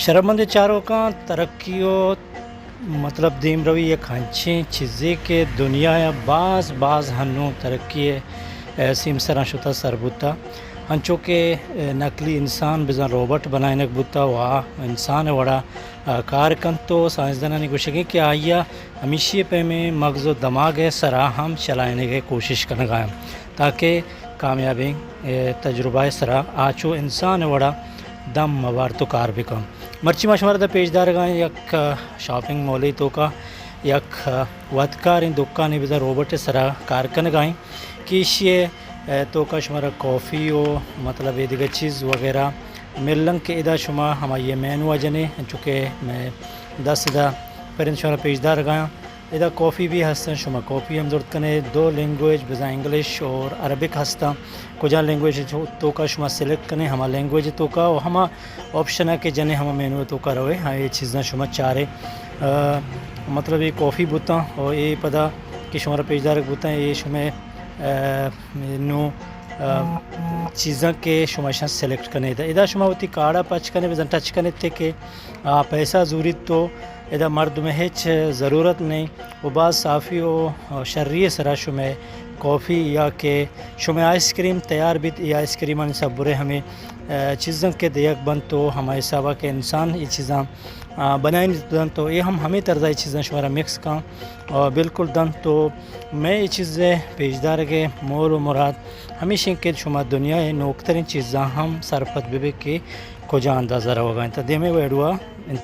شرپمندیں چاروکاں، ترقی و مطلب دیمروی یک ہنچیں چیزے کہ دنیا ءَ باز باز ہنوں ترقی ءِ، اے، سیمسراں شتہ سر بوتہ، انچو کہ، اے، نقلی انسان بزاں روبوٹ بنائینگ بوتہ و آ انسان ءِ وڑا، آ، کار کنت و سائنسدانانی گوشگ انت کہ آئی ءَ ہمیشی ءِ پیمیں مغز و دماغ ءِ سرا ہم چلائینگ ءِ کوشش کنگا انت تاکہ کامیابیں، اے، تجربہ ءِ سرا آ چو انسان ءِ وڑا دم مہ بارت و کار بکن۔ مرچی ما شمارا دا پیش دارگا ایں یک، آ، شاپنگ مالے توکا یک، آ، وتکاریں دکانے بزاں روبوٹ ءِ سرا کار کنگا ایں کہ ایشی ءِ، آ، توکا شمارا کافی و مطلب اے دگہ چیز وغیرہ ملنگ کہ ادا شما ہمائی ءِ مینو ءَ جنے، انچو کہ مئے دست ادا پرند شمارا پیش دارگا آں۔ ادا کافی بھی ہستن، شما کافی ہم زرت کنے، دو لینگویج بزاں انگلش اور عربک ہستن۔ کجا لینگویج توکا شما سلیکٹ کنے، ہما لینگویج توکا و ہما آپشن ءَ کہ جنے ہما مینو توکا روے، ہاں، اے چیزاں شما چارے۔ آ، مطلب اے کافی بوتاں و اے پدا کہ شمارا پیش دارگ بوتاں، اے شمے، آ، نو، آ، چیزاں کہ شما اشاں سلیکٹ کنے۔ ادا، ادا شما وتی کارڈ ءَ پچ کنے، بزاں ٹچ کنے تے کہ آ، پیسہ زوریت تو ادا مردم ءِ ہچ ضرورت نہیں و باز صافی و شری ءِ سرا شمئے کافی یا کہ شمئے آئس کریم تیار بیت، اے آئس کریمانی سبرے ہمے، آ، چیزاں کہ دیگ بنت تو ہما حسابا کہ انسان اے چیزاں، آ، بنائینت دنت تو اے ہم ہمے طرزا اے چیزاں شمارا مکس کن، آ، بالکل دنت تو مئے اے چیز ءِ پیش دارگ ءِ مول و مراد ہمیش انت کہ شما دنیا ءِ نوکتریں چیزاں ہم سرپد بہ بے کہ کجا اندازہ روگا انت۔ دیمے ویڈیو ءَ